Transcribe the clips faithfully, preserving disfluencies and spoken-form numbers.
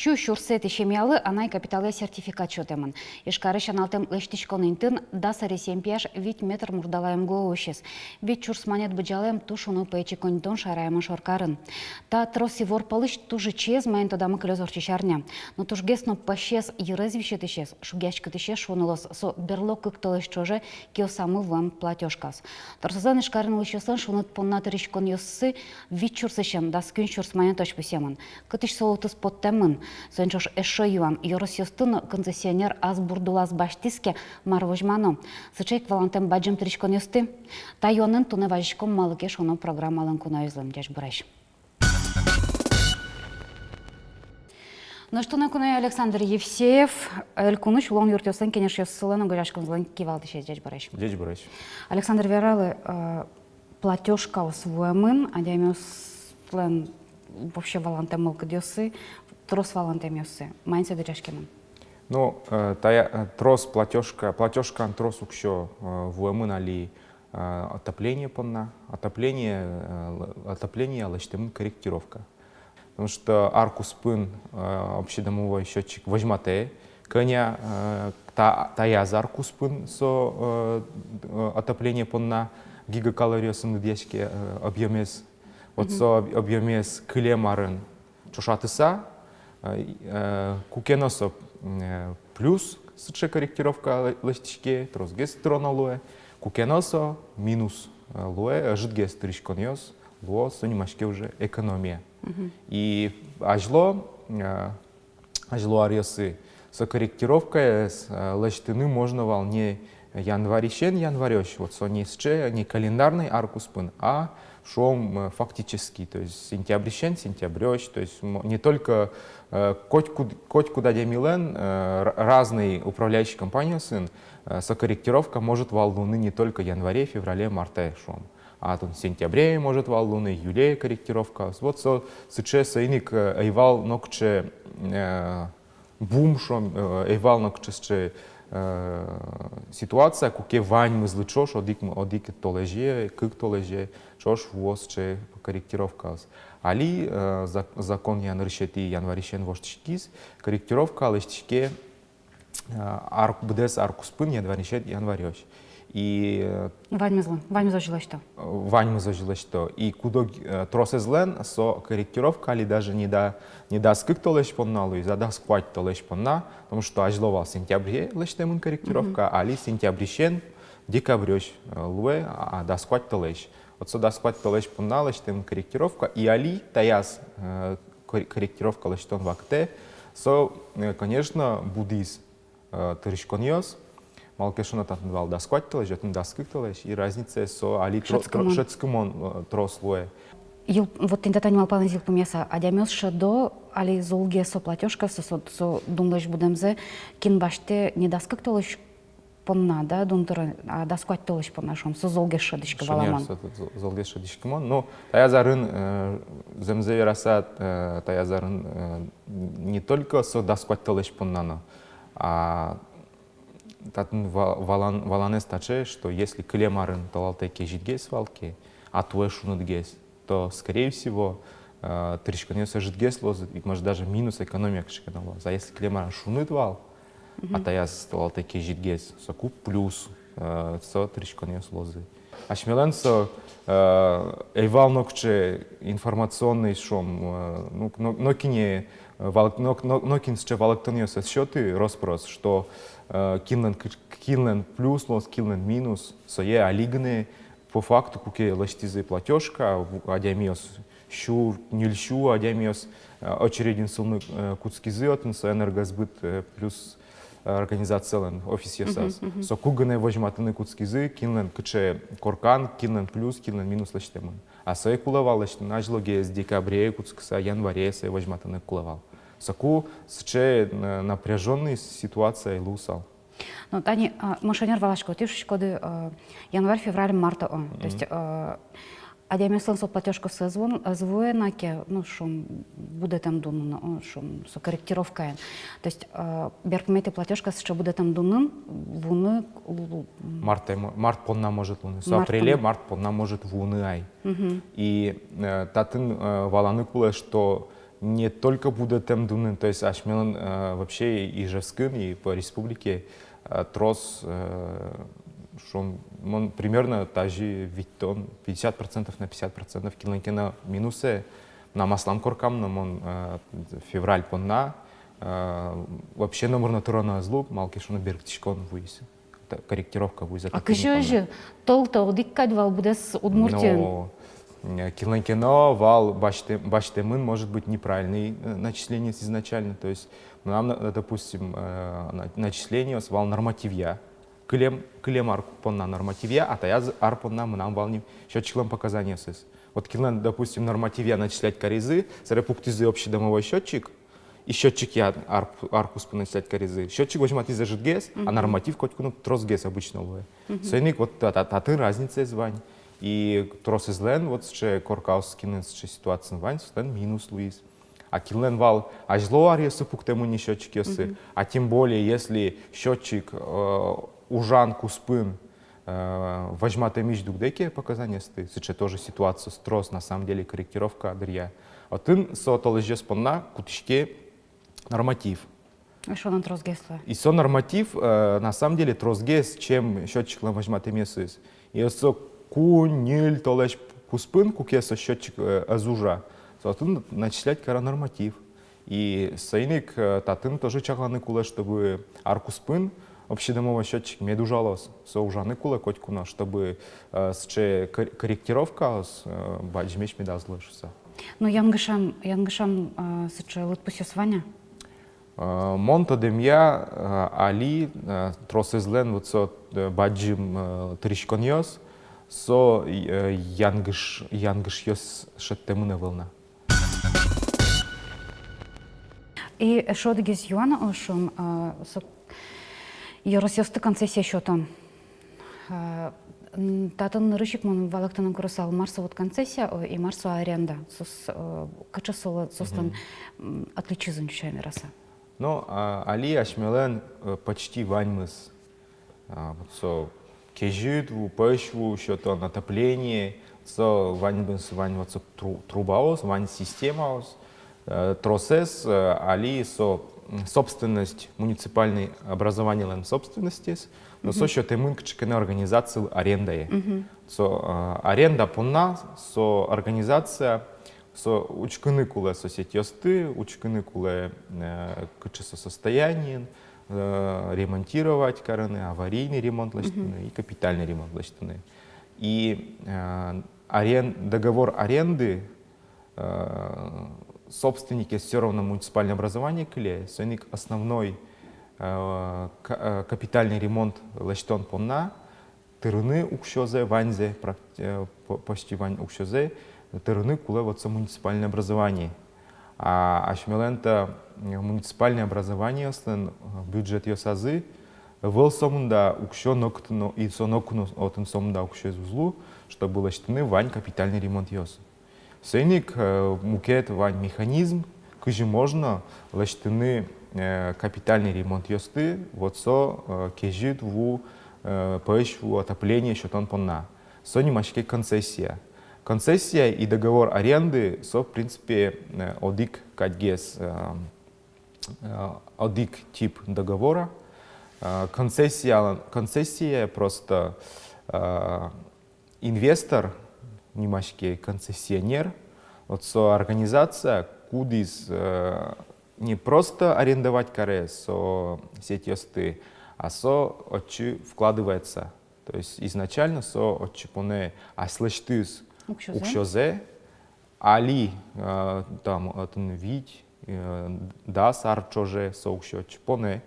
Сю сюрсэтӥ семьялы анай капиталэ сертификат сётэмын. Ижкарысь аналтэм лэсьтӥськон интын дас аресъем пияш вить метр мурдалаем гуэ усиз. Вить сюрс манет быдӟалаем туж уно пӧечи коньдон шараямын шоркарын. Та трос ивор пӧлысь туж ичиез, маин тодамы кылёз ортчись арня. Но тужгес но пӧсез, йырез висьытӥсез, шугъяськытӥсез шуыны луоз, со берло кык толэзь ӵоже киосамы вуэм платёжкаос. Тросэзлэн, Ижкарын улӥсьёслэн, шуныт понна тырӥськонъёссы вить сюрсысен дас куинь сюрс манетозь пусъемын. Кытысь со утыс поттэмын? Соин ӵош эшшо юан: ёросъёсты но концессионер ас бурд улаз басьтӥз ке, мар возьмано? Сыӵе ик валантэм бадӟым тырӥськонъёсты. Та юанэн туннэ вазиськом «Малы ке шуоно» программалэн куноезлы. Ӟечбуресь! Нош туннэ куное Александр Евсеев, элькунысь улон юртъёслэн кенешъёссылэн огазеяськонзылэн кивалтӥсез. Ӟечбуресь! Ӟечбуресь! Александр, вералэ, э, платёжкаос вуэмын, адямиослэн вообще валантэм мылкыдъёссы, трос валантэмъёссы. Маин со дыръяськемын? Ну, э, тая-, э, трос платёжка, платёжкаын трос уксё, э, вуэмын али, э, отопление понна. Отопление, э, л-, отопление лэсьтэмын корректировка. Потому что ар куспын, э, общедомовой счётчик возьматэ, кӧня, э, та-, таяз ар куспын со, э, э, отопление понна гигакалориосын лыдъяське, э, объёмез. Вот со об-, объёмез кылем арын ӵошатыса, э, э, куке но со, э, плюс сыӵе корректировка лэ-, лэсьтӥське, тросгес тыроно луэ, куке но со минус, э, луэ, ӧжытгес тырӥськонъёс луо, со нимаське уже экономия. И азьло, э, азьло аръёсы со корректировкаез, э, лэсьтыны можно вал не январисен январёзь, вот со не сыӵе, не календарной ар куспын, а, шуом, э, фактически, то есть сентябрисен сентябрёзь, то есть мо-, не только, э, котькуд-, котькуд адямилэн, э, р-, разной управляющей компаниосын, э, со корректировка может вал луыны не только январе, феврале, марте, шуом, а тон сентябре может вал луыны, июле корректировка. Вот со сыӵе, соин ик, э, ӧй вал нокыӵе, э, бум, шуом, э, ӧй вал нокыӵе сыӵе, э, ситуация, куке ваньмызлы ӵош одӥг м-, одӥг толэзе, кык толэзе ӵош вуо сыӵе корректировкаос. Али, э, зак-, законъя нырысетӥ январисен воштӥськиз, корректировка лэсьтӥське, э, ар, быдэс ар куспын, январисен январёзь. И, э, ваньмызлы, ваньмыз озьы лэсьто. Ваньмыз озьы лэсьто. И куд-ог, э, тросэзлэн со корректировка али даже не да-, не дас кык толэзь понна луиз, а дас куать толэзь понна, потому что азьло вал сентябре лэсьтэмын корректировка, али сентябрисен декабрёзь, э, луэ, а, дас куать толэзь. Вот со дас куать толэзь понна лэсьтэмын корректировка, и али таяз, э, кор-, корректировка лэсьтон вакытэ со, э, конечно, будӥз, э, тырӥськонъёс. Малы ке шуоно, татын вал дас куать толэзь, отын дас кык толэзь, и разницаез со али тро-, тро-, шӧдскымон, шӧдскымон, э, трос луэ. Йыл-, вот тӥни та тани малпанэз йылпумъяса, адямиос шӧдо, али золгес со платёжка, со, со, со дунлэсь будэмзэ кин басьтэ, не дас кык толэзь понна, да, дун тыро, а дас куать толэзь понна, шуом, со золгес шӧдӥське, шонер, валамон. Со зо-, золгес шӧдӥськемон. Но таяз арын, э, зэмзэ вераса, э, таяз арын, э, не только со дас куать толэзь понна но, а татын ва-, валан-, валанэз таӵе, что если кылем арын толалтэ кезьытгес вал ке, а туэ шунытгес, то, скорее всего, э, тырӥськонъёс ӧжытгес луозы, и, может, даже минус экономия кыӵе ке но луоз. А если кылем арын шуныт вал, а таяз толалтэ кезьытгес, соку плюс, э, со тырӥськонъёс луозы. Асьмелэн со, э, ӧй вал нокыӵе информационный, шуом, э, ну, но-, нокинэ, э, валэк-, нок-, нок-, нокин сыӵе валэктонъёс ӧз сёты рос-прос, что, э, кинлэн кы-, кинлэн плюс луоз, кинлэн минус, сое али гинэ по факту, куке лэсьтӥзы платёжка, в-, адямиос, сю, ньыль сю адямиос, э, очередьын сылыны, э, кутскизы отын со «Энергосбыт», э, плюс, э, организациялэн офисъёсаз. Соку гинэ возьматыны кутскизы, кинлэн кыӵе коркан, кинлэн плюс, кинлэн минус лэсьтэмын. А сое кулэ вал лэсьтыны азьлогес, декабре кутскыса, январе сое возьматыны кулэ вал. Соку сыӵе, э, напряжённый ситуация луысал. Ну, тани, а, мон шонер валасько, тӥ шуиськоды, а, январь, февраль, март, о. То есть, а, адямиослэн со платёжкаоссы ӧз вуэ, ӧз вуэ на ке, ну, шуом, будэтэм дунын, о, шуом, со корректировкаен. То есть, а, берпуметӥ платёжка сыӵе будэтэм дунын вуыны лу-, лу-, м. Март, э, мо-, март понна может луыны. Со апреле, март понна может вуыны ай. И, э, татын, э, валаны кулэ, что Не только будэтэм дунын, то есть асьмелэн, э, вообще Ижевскын и по республике, э, трос, э, шуом, мон примерно тазьы витьтон, пятьдесят процентов на пятьдесят процентов, кинлэн ке но минусэ, мынам аслам коркам но, мон, э, февраль понна, э, вообще номыр но тыроно ӧз лу, малы ке шуоно берыктӥськон вуиз. Та-, корректировка вуиз. А кызьы озьы? Тол-то одӥг кадь вал быдэс Удмуртиын. Но, э, кинлэн ке но вал басьтэ-, басьтэмын, может быть, неправильный, э, начислениос изначально. То есть мынам, на-, допустим, э, на-, начислениос вал нормативъя. Кылем, кылем ар понна нормативъя, а таяз ар понна мынам вал ни счётчиклэн показаниосыз. Вот кинлэн, допустим, нормативъя начислять каризы, собере пуктӥзы общедомовой счётчик, и счётчикъя ар, ар куспын начислять каризы. Счётчик возьматӥз ӧжытгес, а норматив котьку но тросгес обычно луэ. Соин ик вот та-, та-, татын разницаез вань. И тросэзлэн, вот сыӵе коркаос, кинлэн сыӵе ситуациын вань, соослэн минус луиз. А кинлэн вал азьло аръёсы пуктэмын ни счётчикъёсы, а тем более, если счётчик, э, ужан куспын, э, возьматэмысь дугдэ ке показаниосты, сыӵе тоже ситуациос трос, на самом деле, корректировка дыръя. Отын со толэзьёс понна кутӥське норматив. Эшшо но тросгес луэ. И со норматив, э, на самом деле, тросгес, чем счётчиклэн возьматэмъёсыз. И со куинь-ньыль толэзь куспын, куке со счётчик, э, ӧз ужа, со отын начислять кара норматив. И соин ик, э, татын тоже чакланы кулэ, чтобы ар куспын общедомовой счётчик мед ужалоз. Со ужаны кулэ котьку но, чтобы, э, сыӵе кор-, корректировкаос, э, бадӟымесь медаз луэ шуыса. Ну, янгышам, янгышам, э, сыӵе лыдпусъёс вань-а? Э, мон тодэмъя, э, али, э, тросэзлэн вот со, э, бадӟым, э, тыриськонъёс, со, э, янгыш, янгышъёс шедьтэмын ӧвӧл на. И эшшо одӥгез юан, ошом, а, со ёросъёсты концессия сётон. А, м, татын нырысь ик мон валэктыны курысал, мар со вот концессия, о, и мар со аренда. Соос, э, кыӵе солы, соослэн, м, отличиез ини, сыӵе вераса. Ну, а, али асьмелэн, э, почти ваньмыз. А, вот со кезьыт ву, пӧсь ву сётон, отопление, со ваньмыз, вань вот со тру-, трубаос, вань системаос, э, тросэз, э, али со, м, собственность, муниципальный образованиелэн собственностез, но со сётэмын кыӵе ке но организациялы арендае. Со, э, аренда понна со организация, со учкыны кулэ со сетьёсты, учкыны кулэ, э, кыӵе со состояниын, э, ремонтировать карыны, аварийный ремонт лэсьтыны и капитальный ремонт лэсьтыны. И, э, арен-, договор аренды, э, собственникез всё равно муниципальное образование кыле, соин ик основной, э, ка-, э, капитальный ремонт лэсьтон понна тырыны уксёзэ, ваньзэ, практи-, э, по-, почти вань уксёзэ тырыны кулэ вот со муниципальное образование. А асьмелэн та, э, муниципальное образованиослэн, э, бюджетъёсазы ӧвӧл сомында уксё нокытын но, и со нокытын но отын сомында уксёез уз лу, чтобы лэсьтыны вань капитальный ремонтъёс. Соин ик, э, мукет вань механизм, кызьы можно лэсьтыны, э, капитальный ремонтъёсты, вот со, э, кезьыт ву, э, пӧсь ву, отопление сётон понна. Со нимаське концессия. Концессия и договор аренды, со, в принципе, э, одӥг кадьгес, э, э, одӥг тип договора. Э, концессия, концессия просто, э, инвестор, нимаське концессионер, вот со организация, кудӥз, э, не просто арендовать каре со сетьёсты, а со отчы вкладывается. То есть изначально со отчы понэ аслэсьтыз уксёзэ. Уксёзэ, али, э, там, отын вить, э, дас ар ӵоже со уксё отчы понэ,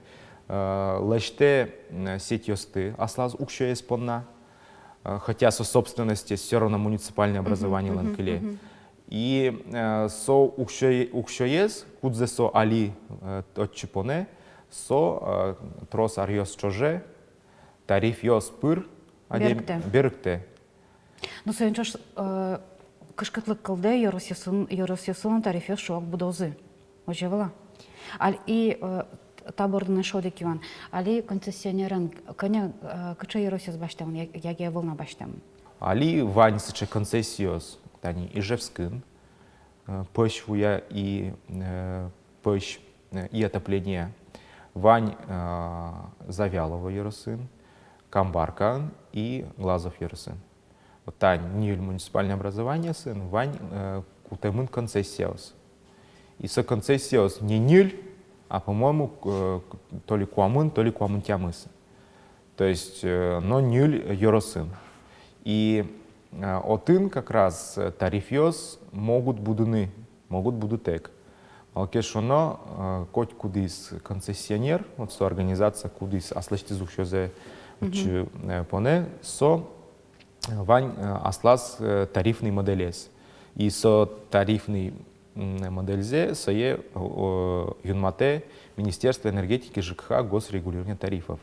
э, лэсьтэ, э, сетьёсты аслаз уксёез понна, э, хотя со собственностез всё равно муниципальное образованиелэн кыле. И, э, со уксё-, уксёез, кудзэ со али, э, отчы понэ, со, э, трос аръёс ӵоже тарифъёс пыр адями берыктэ. Берыктэ. Ну, соин ӵош, э, кышкытлык кылдэ, ёросъёсын, ёросъёсын тарифъёс шуак будозы. Озьы ӧвӧл-а? Али, э, та бордын эшшо одӥг юан. Али концессионерен кӧня, э, кыӵе ёросъёс басьтэмын, я-, яке ӧвӧл на басьтэмын? Али вань сыӵе концессиос, тани Ижевскын, э, пӧсь вуя и, э, пӧсь, э, и отопления вань, э, Завьялово ёросын, Камбаркаын и Глазов ёросын. Вот та ньыль муниципальное образованиосын вань, э, кутэмын концессиос. И со концессиос не ньыль, а, по-моему, к-, э, к-, то ли куамын, то ли куамын тямыс. То есть, э, но ньыль ёросын. И, э, отын как раз, э, тарифъёс могут будыны, могут будытэк. Малы ке шуоно, э, котькудӥз концессионер, вот со организация, кудӥз аслэсьтыз уксёзэ, мгм, отчы, э, понэ, со, э, вань, э, аслаз, э, тарифный моделез. И со тарифный, м, модельзэ сое, о, юнматэ Министерство энергетики, ЖКХ, госрегулирования тарифов.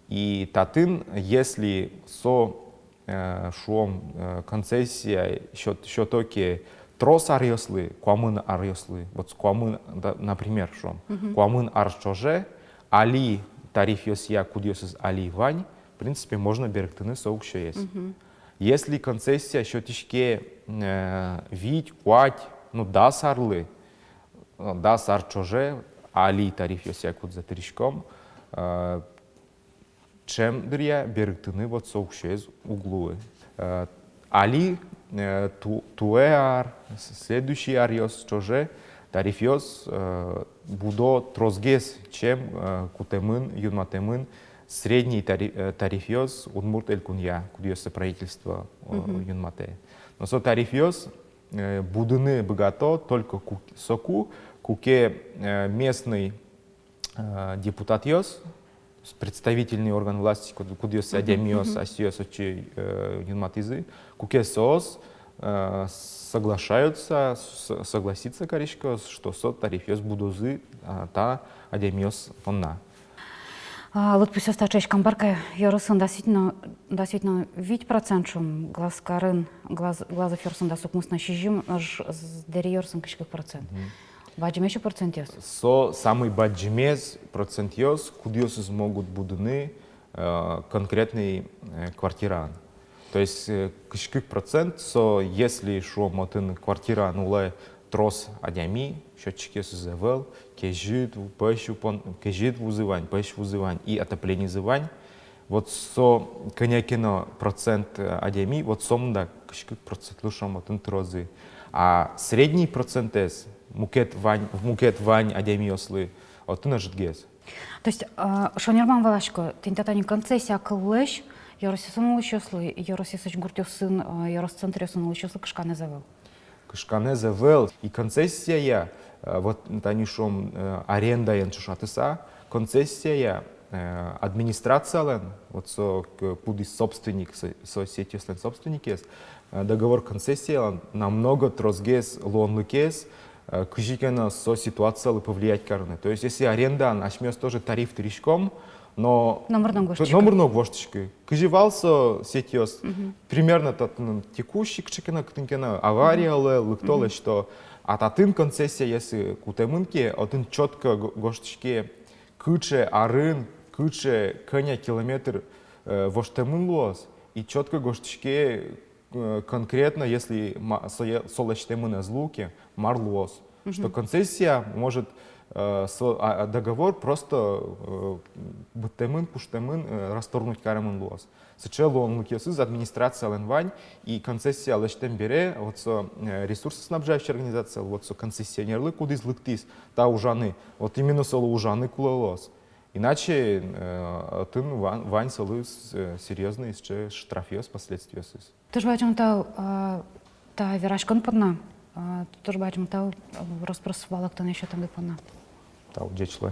И татын, если со, э, шуом, э, концессия сёт-, сёто ке трос аръёслы, куамын аръёслы, вот куамын, да, например, шуом, мгм, куамын ар ӵоже, али тарифъёсъя, кудъёсыз али вань, в принципе, можно берыктыны со уксёез. Мгм. Если концессия сётӥське, э, вить, куать, ну, дас арлы, э, дас ар ӵоже, али тарифъёсъя кудзэ тыриськом, э, ӵем дыръя берыктыны вот со уксёез уг луы. Э, али, э, ту-, туэ ар, с-, следующий аръёс ӵоже тарифъёс, э, будо тросгес, чем, э, кутэмын, юнматэмын средний тари-, э, тарифъёс Удмурт Элькунъя, кудъёссэ правительство, э, мгм, юнматэ. Но со тарифъёс, э, будыны быгато только ку-, соку, куке, э, местный, э, депутатъёс, представительный орган власти, куд-, кудъёссэ, мгм, адямиос, мгм, асьсэос отчы, э, юнматӥзы, куке соос, э, соглашаются, с-, согласиться карисько, что со тарифъёс будозы, а, та адямиос понна. А, лыдпусъёс таӵеесь: Камбарка ёросын дас вить но, дас вить но вить процент, шуом, Глазкарын, Глаз-, Глазов ёросын дас укмыс но сизьым, нош Дэри ёросын кызь кык процент. Мгм. Бадӟымесь процентъёс. Со самый бадӟымесь процентъёс, кудъёсыз могут будыны, э, конкретный, э, квартираын. То есть, э, кызь кык процент со, если, шуом, отын квартираын улэ трос адями, счётчикъёсыз ӧвӧл, кезьыт, пӧсь упон-, кезьыт вузы вань, пӧсь вузы вань и отопленизы вань. Вот со кӧня ке но процент, э, адями, вот сомында кызь кык процентлы, шуом, отын тырозы. А средний процентэз мукет вань, мукет вань адямиослы отын ӧжытгес. То есть, э, шонер мон валасько, тӥни та тани концессия кыллэсь ёросъёсын улӥсьёслы, ёросъёсысь гуртъёсын, э, ёрос центръёсын улӥсьёслы кышканэз ӧвӧл. Кышканэз ӧвӧл. И концессияя, э, вот тани, шуом, э, арендаен ӵошатыса, концессияя, э, администрациялэн, вот со, к-, кудӥз собственник, со, со сетьёслэн собственникез, э, договор концессиялэн намного тросгес луонлыкез, э, кызьы ке но со ситуациялы повлиять карыны. То есть, если арендаын асьмеос тоже тариф тыриськом, но номыр но уг воштӥськы. Номыр но уг воштӥськы. Кызьы вал со сетьёс, мгм, примерно татын текущий кыӵе ке но, кытын ке но авария, мгм, луэ, лыкто, мгм, лэсьто. А татын концессия если кутэмын ке, отын чётко го-, гожтӥське, кыӵе арын, кыӵе кӧня километр, э, воштэмын луоз, и чётко гожтӥське, э, конкретно, если ма-, сое, со лэсьтэмын ӧз луы ке, мар луоз. Мгм. Что концессия может, э, со-, а, а, договор просто, э, быдтэмын, пуштэмын, э, расторгнуть каремын луоз. Сыӵе луонлыкъёсыз администрациялэн вань, и концессия лэсьтэм бере, вот со, э, ресурсоснабжающая организация, вот со концессионерлы, кудӥз лыктӥз та ужаны, вот именно солы ужаны кулэ луоз. Иначе, э, отын вань, вань солы с-, э, серьёзный сыӵе штрафъёс, последствиосыз. Туж бадӟым тау, а, та вераськон понна, а, туж бадӟым тау, а, рос-прос валэктонъёс сётэмды понна. Тау, ӟеч луэ.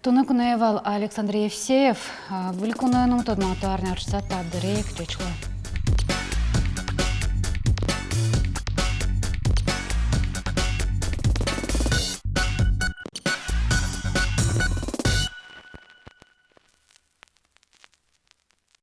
Туннэ куное вал Александр Евсеев, а, выль куноын ум тодмато арня ортчыса та дыре ик. Ӟеч луэ.